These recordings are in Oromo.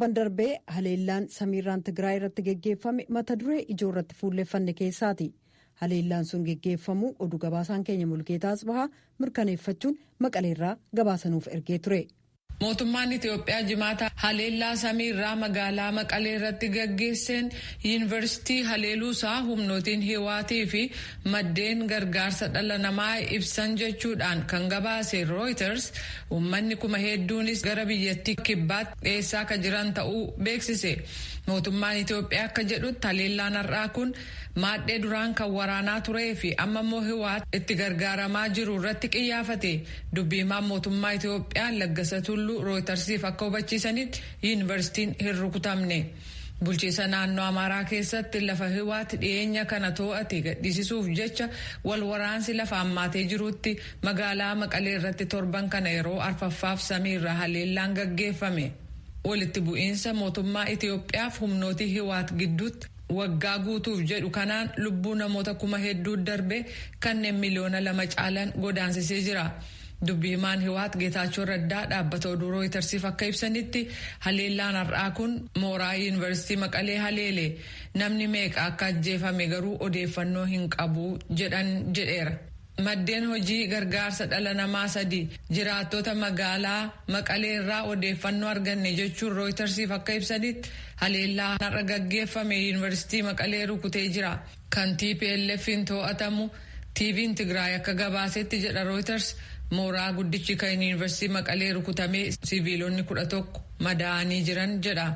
Torban darbee haleellaan samiirraan Tigraay irratti geggeeffame mata duree ijoo irratti fuulleeffanne keessaati. Haleellaan sun geggeeffamuu oduu gabaasaan keenya Mulgeetaa Asbahaa mirkaneeffachuun Maqaleerraa gabaasanuuf ergee ture. Mootummaan Itiyoophiyaa jimaata haleellaa samiirraa magaalaa Maqalee irratti gaggeesseen yuunivarsiitii haleeluusaa humnootiin hiwaatii fi maddeen gargaarsa dhala namaa ibsan jechuudhaan kan gabaase Reuters, uummanni kuma hedduunis gara biyyattii kibbaatti dhiyeessaa akka jiran ta'uu beeksise. Mootummaan Itiyoophiyaa akka jedhutti, haleellaan har'aa kun maadhee duraan kan waraanaa turee fi amma immoo Hiwaat itti gargaaramaa jiru irratti qiyyaafate. Dubbi himaan mootummaa Itiyoophiyaa Laggasa Tulluu Rooytarsiif akka hubachiisanitti, yuunivarsiitiin hin rukutamne. Bulchiisa naannoo Amaaraa keessatti lafa Hiwaat dhiyeenya kana to'ate gadhiisisuuf jecha wal waraansi lafa hammaatee jirutti magaalaa Maqalee irratti torban kana yeroo arfaffaaf samiirra haleellaan gaggeeffame. Walitti bu'iinsa mootummaa Itiyoophiyaaf humnootii Hiwaat gidduutti waggaa guutuuf jedhu kanaan lubbuu namoota kuma hedduu darbe, kanneen miliyoona 2 caalan godaansisee jira. Dubbi himaan Hiwaat Geetaachoo Raddaa dhaabbata oduu Rooytarsiif akka ibsanitti, haleellaan har'aa kun mooraa yuunivarsiitii Maqalee haleele. Namni meeqa akka ajjeefame garuu odeeffannoo hin qabu jedhan jedheera. Maddeen hojii gargaarsa dhala namaa sadi jiraattota magaalaa Maqalee irraa odeeffannoo arganne jechuun Rooytarsiif akka ibsanitti, haleellaa har'a gaggeeffame yuunivarsiitii Maqalee rukutee jira. Kan TPLF'n to'atamu TV'n Tigraay akka gabaasetti, jedha Reuters, mooraa guddichi kan yuunivarsiitii Maqalee rukutamee siviilonni 11 madaa'anii jiran jedha.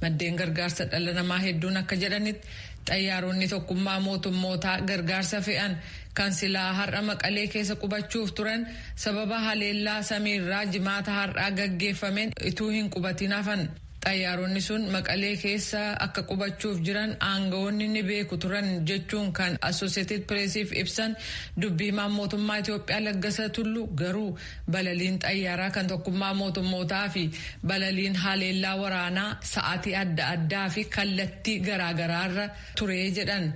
Maddeen gargaarsa dhala namaa hedduun akka jedhanitti, xayyaaronni tokkummaa mootummootaa gargaarsa fe'an kan silaa har'a Maqalee keessa qubachuuf turan sababa haleellaa samiirraa jimaata har'aa gaggeeffameen ituu hin qubatin hafan. Xayyaaronni sun Maqalee keessa akka qubachuuf jiran aangawoonni ni beeku turan jechuun kan Associated Pressiif ibsan dubbi himaan mootummaa Itiyoophiyaa Laggasa Tullu garuu, balaliin xayyaaraa kan tokkummaa mootummootaa fi balaliin haleellaa waraanaa sa'aatii adda addaa fi kallattii garaagaraarra ture jedhan.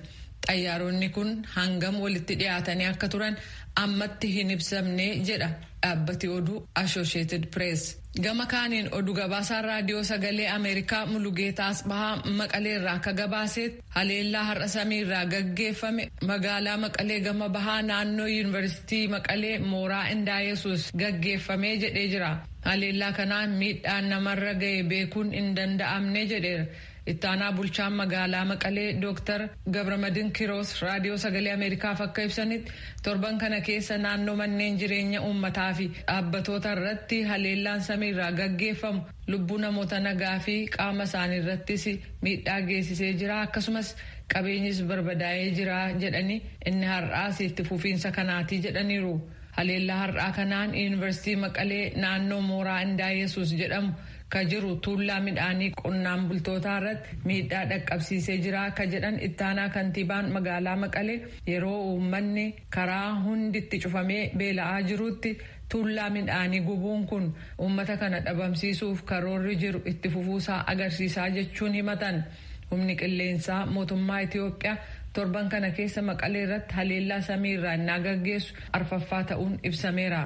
Xayyaaronni kun hangam walitti dhiyaatanii akka turan ammatti hin ibsamne jedha dhaabbati oduu Associated Press. Gama kaaniin, oduu gabaasaan raadiyoo Sagalee Ameerikaa Mulugeetaa Asbahaa Maqaleerraa akka gabaasetti, haleellaa har'a samiirraa gaggeeffame magaalaa Maqalee gama bahaa naannoo yuunivarsiitii Maqalee mooraa Indaayesuus gaggeeffamee jedhee jira. Haleellaa kanaan miidhaan namarra ga'e beekuun hin danda'amne jedheera. Ittaanaa bulchaan magaalaa Maqalee Dooktar Gabramadin Kiroos raadiyoo Sagalee Ameerikaaf akka ibsanitti, torban kana keessa naannoo manneen jireenya uummataa fi dhaabbatoota irratti haleellaan samiirraa gaggeeffamu lubbuu namoota nagaa fi qaama isaanii irrattis miidhaa geessisee jira, akkasumas qabeenyis barbadaa'ee jira jedhanii, inni har'aas itti fufiinsa kanaatii jedhaniiru. Haleellaa har'aa kanaan yuunivarsiitii Maqalee naannoo mooraa Indaa Yesuus jedhamu ka jiru tuullaa midhaanii qonnaan bultootaa irratti miidhaa dhaqqabsiisee jira ka jedhan ittaanaa kantiibaan magaalaa Maqalee, yeroo uummanni karaa hunditti cufamee beela'aa jirutti tuullaa midhaanii gubuun kun uummata kana dhabamsiisuuf karoorri jiru itti fufuusaa agarsiisaa jechuun himatan. Humni qilleensaa mootummaa Itiyoophiyaa torban kana keessa Maqalee irratti haleellaa samii irraa innaa gaggeessu arfaffaa ta'uun ibsameera.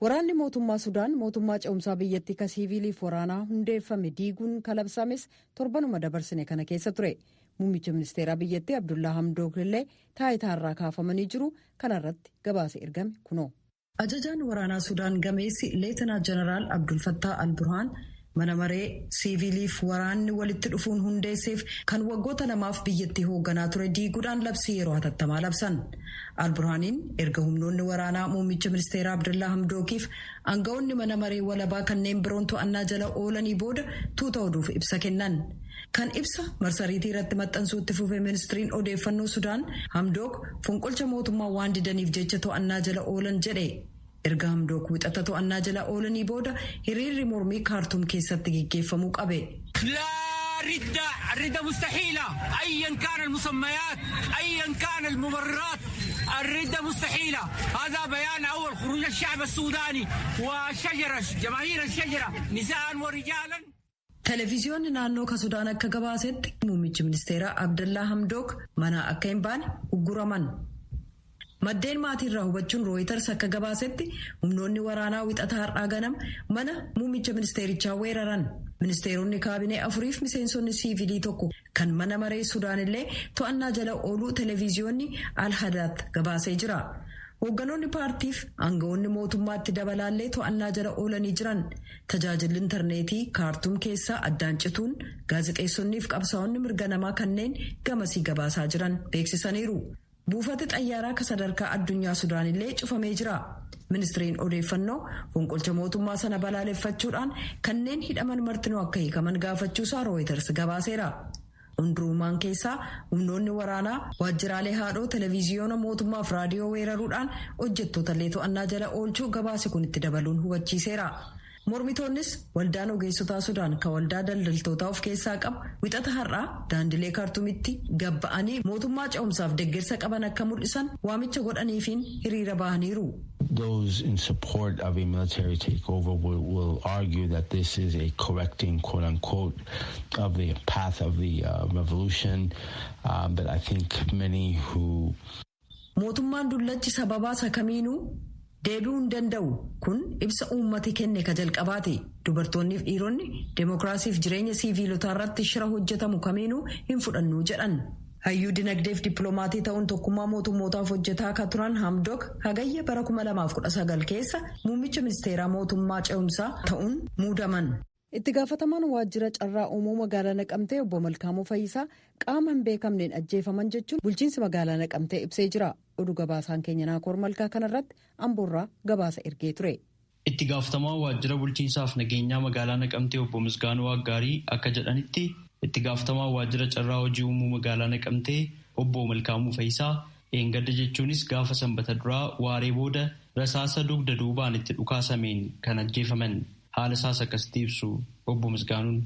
Waraanni mootummaa Sudaan mootummaa ce'umsaa biyyattii ka siiviiliif waraanaa hundeeffame diiguun kalabsames torbanuma dabarsine kana keessa ture. Muummicha ministeeraa biyyattii Abdullaa Hamdook illee taayitaarraa kaafamanii jiru. Kanarratti gabaasa ergame kunoo. Ajajaan waraanaa Sudaan gameessi Leetinaa Jeneraal Abdul Fattaa Al-Burhaan mana maree siiviiliif waraanni walitti dhufuun hundeesseef kan waggoota 2f biyyattii hoogganaa ture diiguudhaan labsii yeroo hatattamaa labsan. Al-Burhaaniin erga humnoonni waraanaa muummicha ministeeraa Abdullaa Hamdookiif aangawoonni mana maree walabaa kanneen biroon to'annaa jala oolanii booda tuuta oduuf ibsa kennan. Kan ibsa marsariitii irratti maxxansuutti fufe ministiriin odeeffannoo Sudaan, Hamdook fonqolcha mootummaa waan didaniif jecha to'annaa jala oolan jedhe. Erga Hamdook wixata to'annaa jala oolanii booda hiriirri mormii Kaartuum keessatti geggeeffamuu qabe. ردة الردة مستحيلة، أيا كان المسميات، أيا كان المبررات، الردة مستحيلة. هذا بيان أول خروج الشعب السوداني والشجرة، جماهير الشجرة، نساء ورجالا. Televiziyoonni naannoo ka Sudaan akka gabaasetti muummichi ministeeraa Abdallaa Hamdook mana akka hin baane ugguraman. Maddeen maatiirraa hubachuun Rooyiters akka gabaasetti humnoonni waraanaa wixata har'aa ganama mana muummicha ministeerichaa weeraran. Ministeeronni kaabinee afuriif miseensonni siivilii tokko kan mana maree Sudaan illee to'annaa jala ooluu televiziyoonni Al-Hadaat gabaasee jira. Hoogganoonni paartiif aangawoonni mootummaatti dabalaallee to'annaa jala oolanii jiran. Tajaajilli intarneetii Kaartuum keessaa addaan cituun gaazexeessonniif qabsaa'onni mirga namaa kanneen gamasii gabaasaa jiran beeksisaniiru. Buufata xayyaaraa ka sadarkaa addunyaa Sudaan illee cufamee jira. Ministiriin odeeffannoo fonqolcha mootummaa sana balaaleffachuudhaan kanneen hidhaman martinuu akka hiikaman gaafachuusaa Rooyiters gabaaseera. Hundurumaan keessaa humnoonni waraanaa waajjiraalee haadhoo televiziyoona mootummaaf raadiyoo weeraruudhaan hojjettoota illee to'annaa jala oolchuu gabaasi kun itti dabaluun hubachiiseera. Mormitoonnis waldaan ogeessotaa Sudaan kan waldaa daldaltootaa of keessaa qabu wixata har'aa daandilee Kaartuumitti gabba'anii mootummaa ce'umsaaf deeggarsa qaban akka mul'isan waamicha godhaniifiin hiriira bahaniiru. Those in support of a military takeover will argue that this is a correcting, quote unquote, of the path of the revolution. But I think many who. Mootummaan dullachi sababaa isa kamiinuu deebi'uu hin danda'u kun ibsa uummati kenne ka jalqabaati. Dubartoonniif dhiironni deemokiraasiif jireenya siiviilotaa irratti shira hojjetamu kamiinuu hin fudhannu jedhan. Hayyuu dinagdeef dippiloomatii ta'uun tokkummaa mootummootaaf hojjetaa akka turan Hamdok hagayya bara 2019 keessa muummicha ministeeraa mootummaa ce'umsaa ta'uun muudaman. Itti gaafatamaan waajjira carraa uumuu magaalaa Naqamtee obbo Malkaamuu Fayyisaa qaama hin beekamneen ajjeefaman jechuun bulchiinsi magaalaa Naqamtee ibsee jira. Oduu gabaasaan keenya Naakoor Malkaa kanarratti Amboorraa gabaasa ergee ture. Itti gaafatamaan waajjira bulchiinsaaf nageenyaa magaalaa Naqamtee obbo Misgaanuu Waggaarii akka jedhanitti itti gaafatamaan waajjira carraa hojii uumuu magaalaa Naqamtee obbo Malkaamuu Fayyisaa eengadda jechuunis gaafa sanbata duraa waaree booda rasaasa dugda duubaan itti dhukaasameen kan ajjeefaman. Haala isaas akkasitti ibsu obbo Misgaanuun.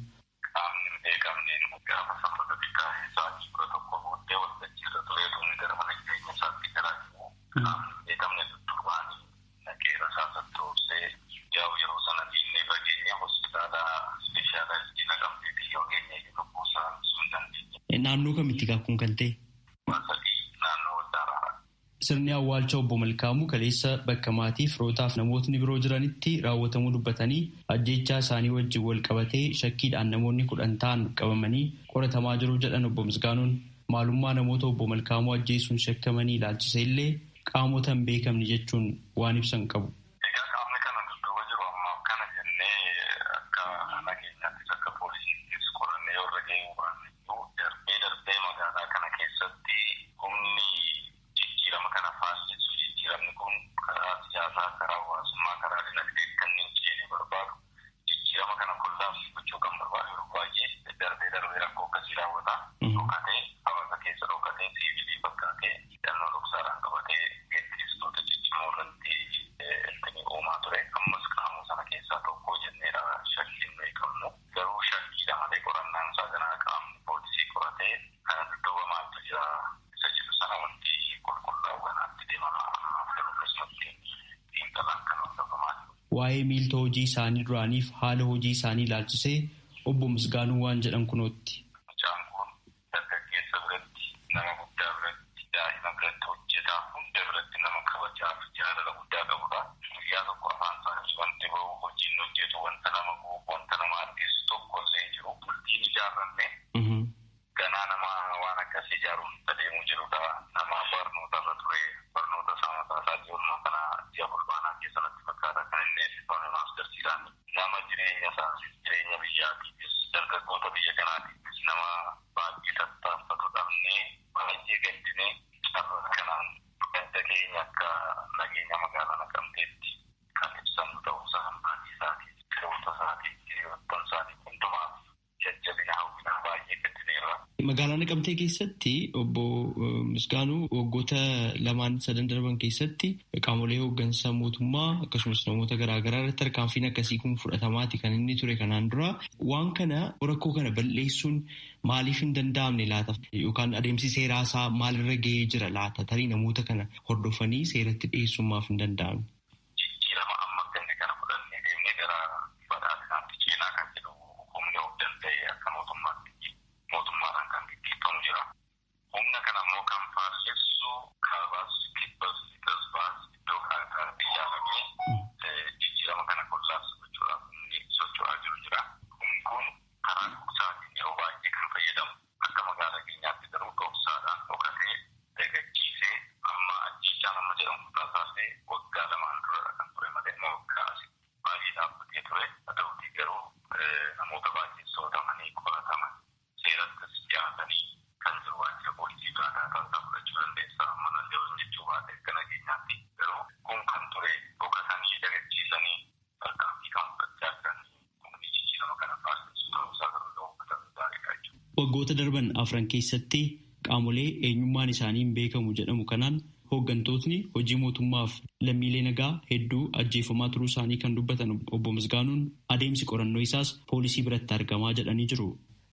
Qaamni hin beekamneen gaafa sanbata xiqqaa sa'aatii 11 booddee waltajjii irra tureetu gara mana jireenya isaatti galaa jiru. Qaamni hin beekamne dudduubaan naqee rasaasa dhoofsee yaa'u yeroo sana diinee fageenya hospitaala ispeeshaalaayizii Naqamteetii yoo geenye lubbuu isaa hambisuu hin dandeenye. Naannoo kamitti kun kan ta'e? Naannoo Waldaaraadha. Sirni awwaalcha obbo Malkaamuu kaleessa bakka maatii firootaaf namootni biroo jiranitti raawwatamuu dubbatanii ajjeechaa isaanii wajjin wal qabatee shakkiidhaan namoonni 10 ta'an qabamanii qoratamaa jiru jedhan obbo Misgaanuun. Maalummaa namoota obbo Malkaamuu ajjeesuun shakkamanii ilaalchise illee qaamota hin beekamne jechuun waan ibsan qabu. Egaa qaamni kana dudduuba jiru ammaaf kana jennee akka nageenyaattis akka poolisiittis qorannee yoo irra gahuu baanne darbee darbee magaalaa kana keessatti humni jijjiirama kana faallessu jijjiiramni kun karaa siyaasaa, karaa hawaasummaa, karaa dinagdee kanneen ceene barbaadu jijjiirama kana kollaabsi gochuu kan barbaadu yeroo baay'ee darbee darbee rakkoo akkasii raawwata. Dhokatee hawaasa keessa dhokatee siivilii fakkaatee hidhannoo dhoksaadhaan qabatee geggeessitoota ciccimoo irratti ittiin uumaa ture. Ammas qaamuu sana keessaa tokko jenneedha shakkiin nuyi qabnu. Garuu shakkiidha malee qorannaan isaa ganaa qaamni poolisii qoratee kana dudduuba maaltu jira isa jedhu sana wanti qulqullaa'u kanaatti deemamaa jiru akkasumatti xiinxalaan kan hordofamaa jiru. Waa'ee miiltoo hojii isaanii duraaniif haala hojii isaanii ilaalchisee obbo Misgaanuu waan jedhan kunootti. Mucaan kun dargaggeessa biratti, nama guddaa biratti, daa'ima biratti, hojjetaa hunda biratti nama kabajaa fi jaalala guddaa qabudha. Guyyaa tokko afaan isaatii wanti bahu hojiin hojjetu wanta nama gubu, wanta nama addeessu tokko illee hin jiru. Bultiin ijaarranne ganaa nama waan akkasii ijaaruun adeemuu jirudha. Nama barnoota irra ture, barnoota isaa mataa isaa ijoollee kana ji'a fulbaanaa keessa natti fakkaata kan inni eebbifame maastarsiidhaan. Nama jireenya isaatiif, jireenya biyyaatiifis, dargaggoota biyya kanaatiifis nama baay'ee tattaaffatu dhabnee baay'ee gaddinee carraa kanaan gadda keenya akka nageenya magaalaa Naqamteetti kan ibsannu ta'uusaa maatii isaatiif, firoota isaatiif, hiriyoottan isaatiif hundumaaf jajjabina hawwinaa baay'ee gaddineerra. Magaalaa Naqamtee keessatti obbo Misgaanuu waggoota lamaan sadan darban keessatti qaamolee hooggansa mootummaa akkasumas namoota garaagaraa irratti tarkaanfiin akkasii kun fudhatamaati kan inni ture kanaan dura. Waan kana rakkoo kana balleessuun maaliif hin danda'amne laata? Yookaan adeemsi seeraa isaa maalirra gahee jira laata? Tarii namoota kana hordofanii seeratti dhiyeessuun maaf hin danda'amne? Jijjiirama amma kenne kana fudhannee deemnee gara badhaadhinaatti ceenaa kan jedhu humni of danda'u. Waggoota darban afran keessatti qaamolee eenyummaan isaanii hin beekamu jedhamu kanaan hooggantootni hojii mootummaaf lammiilee nagaa hedduu ajjeefamaa turuu isaanii kan dubbatan obbo Misgaanuun adeemsi qorannoo isaas poolisii biratti argamaa jedhanii jiru.